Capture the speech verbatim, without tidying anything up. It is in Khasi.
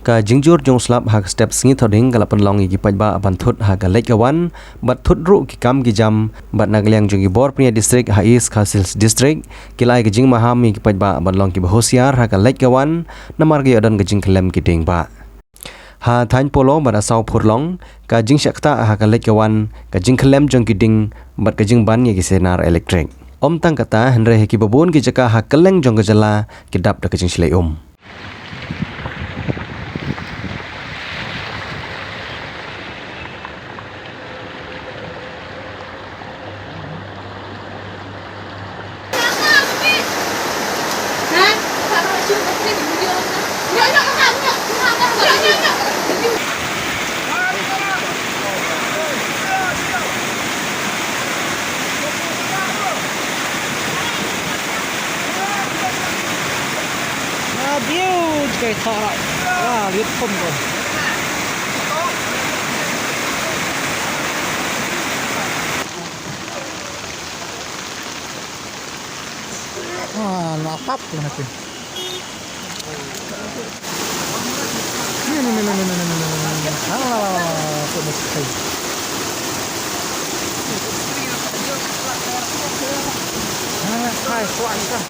Ka jingjur jong u slap ha ka step Sngi Thohdieng ka la pynlong ïa ki paidbah ban thut ha ka leit ka wan bad thut ruh ki kam ki jam, bad na ka liang jong ki bor pynïaid district ha East Khasi Hills District ki la ai ka jingmaham ïa ki paidbah ban long kiba husiar ha ka leit ka wan, namar ka ïoh don ka jingkyllem ki dieng bah. Ha thaiñ Polo bad ha Sawphurlong, ka jingshah ktah ha ka leit ka wan, ka jingkyllem jong ki dieng bad ka jingban ïa ki sainar elektrik. Ym tang kata, hynrei ha kiba bun ki jaka ha kylleng jong ka jylla ki dap da ka jingshlei um. Ah, na pap na tu. Ni, ni, ni. Ah, tu mesti. Ah, hai, kuat sah.